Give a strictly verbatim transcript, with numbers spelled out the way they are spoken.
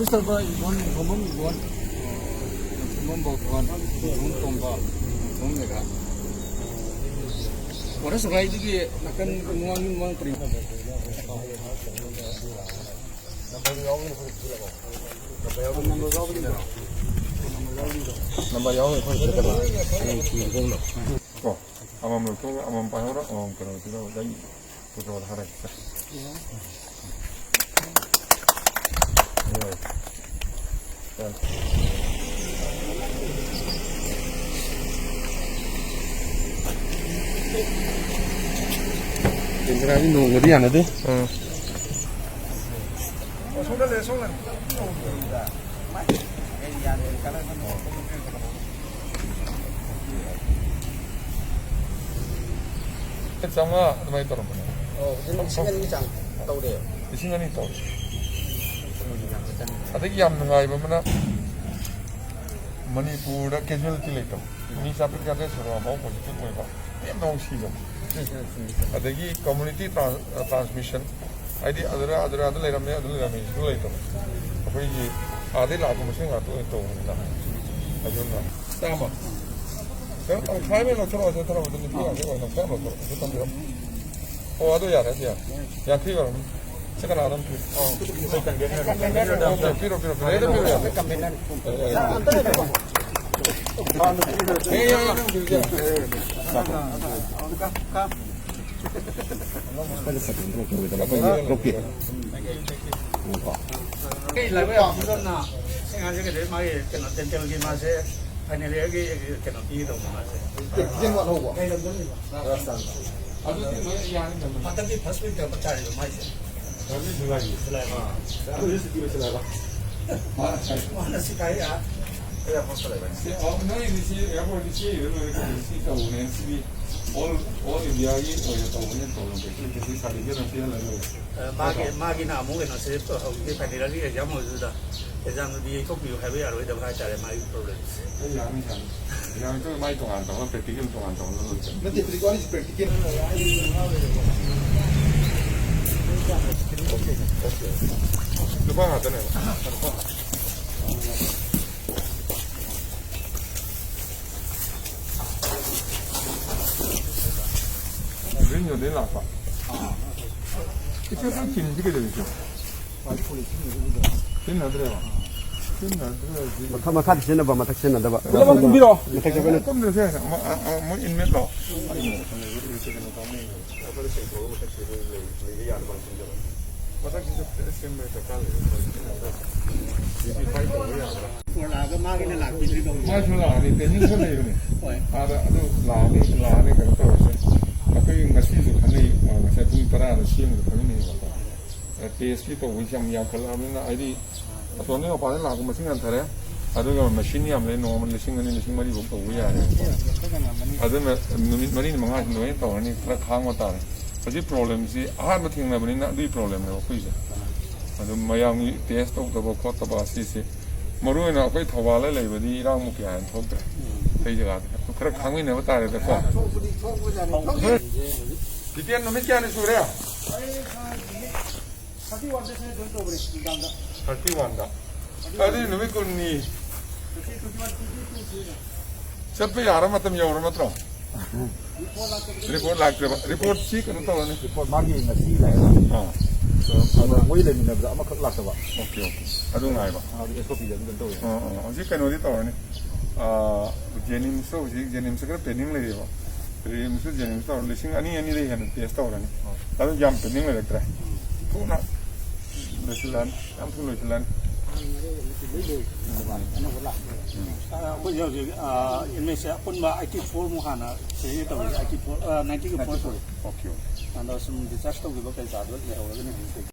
ꯇꯧꯕ ꯏꯕꯣꯟ, ꯏꯕꯣꯝꯕꯝ ꯏꯕꯣꯟ, ꯏꯕꯣꯝ ꯕꯧꯊꯣꯟ, ꯏꯕꯣꯝ ꯇꯣꯝꯕ, ꯏꯕꯣꯝ ꯃꯦꯘꯥ꯫ ꯐꯣꯔꯦꯁ ꯁꯒꯥꯏꯗꯒꯤ ꯅꯥꯀꯟ ꯃꯃꯥꯡꯒꯤ ꯃꯃꯥꯡ ꯄꯔꯦꯡ꯫ ꯅꯝꯕꯔ ꯌꯥꯎꯕꯅꯤ ꯑꯩꯈꯣꯏ ꯁꯤꯗ ꯀꯩꯅꯣ꯫ ꯍꯌꯦꯡ ꯊꯤꯔꯨꯗꯧꯅꯣ꯫ ꯀꯣ, ꯑꯃꯃꯝ ꯂꯧꯊꯣꯛꯑꯒ ꯑꯃꯃꯝ ꯄꯥꯏꯍꯧꯔꯣ, ꯑꯃꯃꯝ ꯀꯩꯅꯣ ꯇꯧꯔꯣ, ꯑꯗꯩ ꯐꯣꯇꯣꯗ ꯊꯥꯔꯛꯀꯦ꯫ ꯀꯦꯟꯗ꯭ꯔꯥꯗꯤ ꯅꯣꯡꯒꯗꯤ ꯌꯥꯅꯗꯦ꯫ ꯑꯥ꯫ ꯆꯥꯝꯃꯉꯥ ꯑꯗꯨꯃꯥꯏꯅ ꯇꯧꯔꯝꯕꯅꯦ꯫ ꯑꯣ, ꯍꯧꯖꯤꯛ ꯂꯤꯁꯤꯡ ꯑꯅꯤꯒꯤ ꯆꯥꯡ ꯇꯧꯔꯦ꯫ ꯂꯤꯁꯤꯡ ꯑꯅꯤ ꯇꯧꯔꯦ꯫ ꯑꯗꯒꯤ ꯌꯥꯝ ꯅꯨꯡꯉꯥꯏꯕ ꯑꯃꯅ, ꯃꯅꯤꯄꯨꯔꯗ casualty ꯂꯩꯇꯕ, ꯃꯤ ꯆꯥꯇ꯭ꯔꯨꯛ ꯌꯥꯡꯈꯩ ꯁꯨꯔꯛꯑꯐꯥꯎ positive ꯑꯣꯏꯕ, ꯃꯤ ꯑꯃꯐꯥꯎ ꯁꯤꯗꯕ꯫ ꯑꯗꯒꯤ community tran-, transmission, ꯍꯥꯏꯗꯤ ꯑꯗꯨꯗ, ꯑꯗꯨꯗ, ꯑꯗꯨ ꯂꯩꯔꯝꯃꯦ, ꯑꯗꯨ ꯂꯩꯔꯝꯃꯦ, ꯁꯤꯁꯨ ꯂꯩꯇꯕ꯫ ꯑꯩꯈꯣꯏꯒꯤ ꯑꯥꯗꯩ ꯂꯥꯛꯄ ꯃꯁꯦꯟ ꯉꯥꯛꯇ ꯑꯣꯏꯅ ꯇꯧꯕꯅꯤꯅ꯫ ꯑꯗꯨꯅ ꯆꯥꯝꯃ꯫ ꯀꯩꯅꯣ, ꯇꯪꯈꯥꯏ ꯑꯃ ꯂꯧꯊꯣꯔꯛꯑꯣ, ꯁꯤꯗ ꯊꯝꯃꯣ, ꯑꯗꯨ ꯅꯤꯐꯨ ꯌꯥꯡꯈꯩ ꯑꯣꯏꯅ ꯇꯪꯈꯥꯏ ꯑꯃ ꯂꯧꯊꯣꯔꯛꯑꯣ, ꯁꯤꯗ ꯊꯝꯕꯤꯔꯝꯃꯣ꯫ ꯑꯣ, ꯑꯗꯨ ꯌꯥꯔꯦ, ꯑꯗꯨ ꯌꯥꯔꯦ꯫ ꯌꯥꯡꯈꯩ ꯑꯣꯏꯔꯝꯅꯤ꯫ ꯁꯤ ꯀꯅꯥꯗ ꯑꯃ ꯄꯤꯌꯨ? ꯑꯣ, ꯄꯤꯔꯣ, ꯄꯤꯔꯣ, ꯄꯤꯔꯣ꯫ ꯂꯩꯔꯦ, ꯄꯤꯔꯣ, ꯌꯥꯔꯦ꯫ ꯑꯦ, ꯌꯥꯔꯦ, ꯅꯪ ꯄꯤꯔꯣ, ꯌꯥꯔꯦ꯫ ꯂꯧꯀꯦ꯫ ꯀꯩ ꯂꯥꯏꯕꯛ ꯌꯥꯝ ꯊꯤꯕ ꯑꯃꯅ, ꯁꯤ ꯑꯉꯥꯡꯁꯦ ꯀꯩꯗꯧꯋꯤ, ꯃꯥꯒꯤ ꯀꯩꯅꯣ, dental ꯒꯤ ꯃꯥꯁꯦ final year ꯒꯤ ꯀꯩꯅꯣ ꯄꯤꯒꯗꯧꯕ ꯃꯥꯁꯦ꯫ Practical ꯋꯥꯠꯍꯧꯕ? ꯀꯩ ꯂꯝꯗ ꯂꯩꯕ? ꯔꯥꯖꯁꯊꯥꯟꯗ꯫ ꯑꯗꯨꯗꯤ ꯂꯣꯏ ꯌꯥꯅꯤ ꯀꯩꯅꯣ꯫ ꯍꯟꯗꯛꯀꯤ first week ꯇ ꯆꯥꯔꯤꯕ ꯃꯥꯏꯁꯦ꯫ First week ꯖꯨꯂꯥꯏꯒꯤ꯫ ꯖꯨꯂꯥꯏ꯫ ꯑꯥ꯫ ꯑꯗꯨ ꯍꯧꯖꯤꯛ ꯁꯨꯇꯤ ꯂꯣꯏꯁꯤꯜꯂꯛꯑꯕ? ꯃꯥꯅ ꯁꯤ ꯀꯥꯏ, ꯑꯥ, airport ꯇ ꯂꯩꯕꯅꯦ꯫ ꯁꯤ, ꯑꯣ, ꯅꯣꯏꯒꯤꯗꯤ ꯁꯤ airport ꯀꯤ ꯆꯦ ꯏꯔ ꯂꯣꯏꯔꯦ ꯀꯩꯅꯣ꯫ ꯁꯤ ꯇꯧꯕꯅꯦ꯫ ꯁꯤꯗꯤ all, all India ꯒꯤ ꯑꯣꯏꯅ ꯇꯧꯕꯅꯦ, ꯇꯧꯕꯅꯦ꯫ ꯁꯤ certificate ꯑꯃ ꯄꯤꯍꯜꯂ ꯂꯣꯏꯔꯦ꯫ ꯑ, ꯃꯥꯒꯤ, ꯅꯠꯇ꯭ꯔꯣ? ꯃꯥꯒꯤꯅ ꯑꯃꯨꯛ ꯀꯩꯅꯣꯁꯦ, ꯍꯧꯖꯤꯛꯇꯤ final ꯒꯤ exam ꯑꯣꯏꯕꯗꯨꯗ exam ꯗꯨꯗꯤ ꯌꯩꯊꯣꯛꯄꯤꯌꯨ ꯍꯥꯏꯕ ꯌꯥꯔꯣꯏꯗꯕ ꯍꯥꯏꯇꯥꯔꯦ, ꯃꯥꯒꯤ problem ꯁꯦ꯫ ꯑꯩ ꯌꯥꯅꯤ, ꯌꯥꯅꯤ꯫ Exam ꯗꯨ ꯃꯥꯏ ꯇꯣꯉꯥꯟ ꯇꯧꯔꯒ, practical ꯇꯣꯉꯥꯟ ꯇꯧꯔꯒ ꯂꯣꯏꯔꯦ ꯀꯩꯅꯣ꯫ ꯅꯠꯇꯦ, ꯍꯧꯖꯤꯛ ꯋꯥꯔꯤꯁꯤ practical꯫ ꯅꯨꯄꯥ ꯉꯥꯛꯇꯅꯦꯕ꯫ ꯒ꯭ꯔꯤꯟ ꯖꯣꯟꯗꯒꯤ ꯂꯥꯛꯄ꯫ ꯏꯆꯦ, ꯑꯩꯈꯣꯏ ꯆꯤꯟꯁꯤ ꯀꯩꯗꯧꯔꯤꯁꯦ? ꯁꯤꯖꯤꯟꯅꯗ꯭ꯔꯦꯕ? ꯁꯤꯖꯤꯟꯅꯗ꯭ꯔꯦ ꯍꯧꯖꯤꯛ꯫ ꯃꯈꯥ, ꯃꯈꯥꯗꯤ ꯁꯤꯖꯤꯟꯅꯕ, ꯃꯊꯛ ꯁꯤꯖꯤꯟꯅꯗꯕ꯫ ꯄꯨꯂꯞ ꯑꯗꯨꯝ ꯄꯤꯔꯣ꯫ ꯃꯊꯛꯇ ꯑꯩꯈꯣꯏꯅ ꯀꯨꯝꯗ꯭ꯔꯁꯦ, ꯑꯃ, ꯑ, ꯑ, ꯃꯣꯏ ꯏꯟꯃꯦꯠꯂꯣ? ꯃꯊꯛꯁꯤꯁꯨ ꯐꯖꯅ ꯁꯦꯝꯕ ꯗꯔꯀꯥꯔ ꯂꯩ꯫ ꯃꯥꯁꯨ ꯂꯥꯛꯑꯅꯤ, pending ꯈꯔ ꯂꯩꯕꯅꯦ꯫ ꯍꯣꯏ꯫ ꯑꯥꯗ ꯑꯗꯨ ꯂꯥꯛꯑꯅꯤ, ꯂꯥꯛꯑꯅꯤ, ꯀꯩꯅꯣ ꯇꯧꯔꯁꯦ꯫ ꯑꯩꯈꯣꯏ ꯉꯁꯤꯁꯨ ꯈꯟꯅꯩ, ꯑ, ꯉꯁꯥꯏ ꯄꯨꯡ ꯇꯔꯥꯗ ꯁꯦꯝꯕꯗꯣ ꯈꯪꯅꯩꯌꯦꯕꯀꯣ꯫ ꯑ, ꯇꯦꯁꯀꯤ ꯇꯧꯕꯩꯁꯦ ꯌꯥꯝ ꯌꯥꯝꯈꯠꯂꯛꯑꯕꯅꯤꯅ, ꯍꯥꯏꯗꯤ ꯑꯁꯣꯝꯗꯒꯤ ꯃꯄꯥꯟꯗ ꯂꯥꯛꯄ ꯃꯁꯤꯡ ꯍꯟꯊꯔꯦ, ꯑꯗꯨꯒ ꯃꯦꯁꯤꯟ ꯌꯥꯝ ꯂꯩ, ꯅꯣꯡꯃ ꯂꯤꯁꯤꯡ ꯑꯅꯤ, ꯂꯤꯁꯤꯡ ꯃꯔꯤꯐꯧ ꯇꯧꯕ ꯌꯥꯔꯦ꯫ ꯑꯗꯨꯅ ꯅꯨꯃꯤꯠ ꯃꯔꯤꯅꯤ ꯃꯉꯥꯅꯤ ꯂꯣꯏꯅ ꯇꯧꯔꯅꯤ, ꯈꯔ ꯈꯥꯡꯕ ꯇꯥꯔꯦ꯫ ꯍꯧꯖꯤꯛ ꯄ꯭ꯔꯣꯕ꯭ꯂꯦꯝꯁꯤ ꯑꯍꯥꯟꯕ ꯊꯦꯡꯅꯕꯅꯤꯅ ꯑꯗꯨꯒꯤ ꯄ꯭ꯔꯣꯕ꯭ꯂꯦꯝꯅꯦꯕ ꯑꯩꯈꯣꯏꯁꯦ꯫ ꯑꯗꯨꯝ ꯃꯌꯥꯝꯒꯤ ꯇꯦꯁ ꯇꯧꯗꯕ ꯈꯣꯠꯇꯕ ꯑꯁꯤꯁꯦ, ꯃꯔꯨ ꯑꯣꯏꯅ ꯑꯩꯈꯣꯏ ꯊꯧꯕꯥꯜꯗ ꯂꯩꯕꯗꯤ ꯏꯔꯥꯡꯃꯨꯛ ꯀꯌꯥ ꯍꯦꯟꯅ ꯊꯣꯛꯇ꯭ꯔꯦ꯫ ꯑꯇꯩ ꯖꯒꯥꯗꯤ ꯑꯗꯨ ꯈꯔ ꯈꯥꯡꯃꯤꯟꯅꯕ ꯇꯥꯔꯦꯗꯀꯣ꯫ ꯊꯣꯛꯄꯗꯤ ꯊꯣꯛꯄꯖꯥꯠꯅꯤ꯫ ꯖꯤꯇꯦꯟ, ꯅꯨꯃꯤꯠ ꯀꯌꯥꯅꯤ ꯁꯨꯔꯦ? ꯑꯩ ꯊꯥꯔꯇꯤ ꯋꯥꯟꯗ ꯁꯤꯗ ꯖꯣꯏꯟ ꯇꯧꯕꯅꯦ ꯅꯨꯡꯗꯥꯡꯗ꯫ ꯊꯥꯔꯇꯤ ꯋꯥꯟꯗ꯫ ꯑꯗꯨꯗꯤ ꯅꯨꯃꯤꯠ ꯀꯨꯟꯅꯤ꯫ ꯉꯁꯤ ꯇ꯭ꯋꯦꯟꯇꯤ ꯋꯥꯟ, ꯇ꯭ꯋꯦꯟꯇꯤ ꯇꯨ ꯁꯨꯔꯦ꯫ ꯆꯠꯄ ꯌꯥꯔ ꯃꯇꯝ ꯌꯧꯔ ꯅꯠꯇ꯭ꯔꯣ? ꯔꯤꯄꯣꯔꯠ ꯂꯥꯛꯇꯕ꯫ ꯔꯤꯄꯣꯔꯠ ꯂꯥꯛꯇ꯭ꯔꯦꯕ꯫ ꯔꯤꯄꯣꯔꯠꯁꯤ ꯀꯩꯅꯣ ꯇꯧꯔꯅꯤ꯫ ꯔꯤꯄꯣꯔꯠ ꯃꯥꯒꯤ ꯉꯁꯤ ꯂꯥꯛꯑꯦ꯫ ꯑꯥ꯫ ꯑꯗꯣ ꯃꯣꯏ ꯂꯩꯃꯤꯟꯅꯕꯗ ꯑꯃꯈꯛ ꯂꯥꯛꯇꯕ꯫ Okay, okay. ꯑꯗꯨ ꯉꯥꯏꯕ꯫ ꯑꯥ, ꯑꯗꯨ ꯑꯦꯁ ꯑꯣ ꯄꯤꯗ ꯑꯗꯨꯝ ꯇꯧꯋꯦ꯫ ꯑꯥ, ꯑꯥ꯫ ꯍꯧꯖꯤꯛ ꯀꯩꯅꯣꯗꯤ ꯇꯧꯔꯅꯤ꯫ ꯑꯥ, ꯖꯦꯅꯤꯝꯁꯇ ꯍꯧꯖꯤꯛ, ꯖꯦꯅꯤꯝꯁꯇ ꯈꯔ ꯄꯦꯟꯗꯤꯡ ꯂꯩꯔꯤꯕ꯫ ꯔꯤꯝꯁꯁꯨ ꯖꯦꯅꯤꯝꯁ ꯇꯧꯔ ꯂꯤꯁꯤꯡ ꯑꯅꯤ, ꯑꯅꯤꯗꯩ ꯍꯦꯟꯅ ꯇꯦꯁ ꯇꯧꯔꯅꯤ꯫ ꯑꯗꯨ ꯌꯥꯝ ꯄꯦꯟꯗꯤꯡ ꯂꯩꯔꯛꯇ꯭ꯔꯦ꯫ ꯊꯨꯅ ꯂꯣꯏꯁꯤꯜꯂꯅꯤ꯫ ꯌꯥꯝ ꯊꯨꯅ ꯂꯣꯏꯁꯤꯜꯂꯅꯤ꯫ ꯑꯅꯧꯕ ꯂꯥꯛꯄ꯫ ꯑ, ꯑꯩꯈꯣꯏꯁꯦ ꯍꯧꯖꯤꯛ, ꯑ, ꯑꯦꯝ ꯑꯦꯁꯁꯦ ꯑꯄꯨꯟꯕ ꯑꯩꯠꯇꯤ ꯐꯣꯔ ꯃꯨꯛ ꯍꯥꯟꯅ ꯁꯤꯖꯤꯟꯅ ꯇꯧꯔꯤꯁꯦ, ꯑꯩꯠꯇꯤ ꯐꯣꯔ, ꯑ, ꯅꯥꯏꯟꯇꯤꯒ ꯐꯣꯔ ꯁꯨꯔꯦ꯫ Okay, okay. ꯑꯗꯣ ꯁꯨꯝ ꯗꯤꯁꯆꯥꯔꯖ ꯇꯧꯈꯤꯕ ꯀꯩꯀꯥꯗꯣ ꯂꯩꯍꯧꯔꯒꯅꯤ ꯍꯧꯖꯤꯛ꯫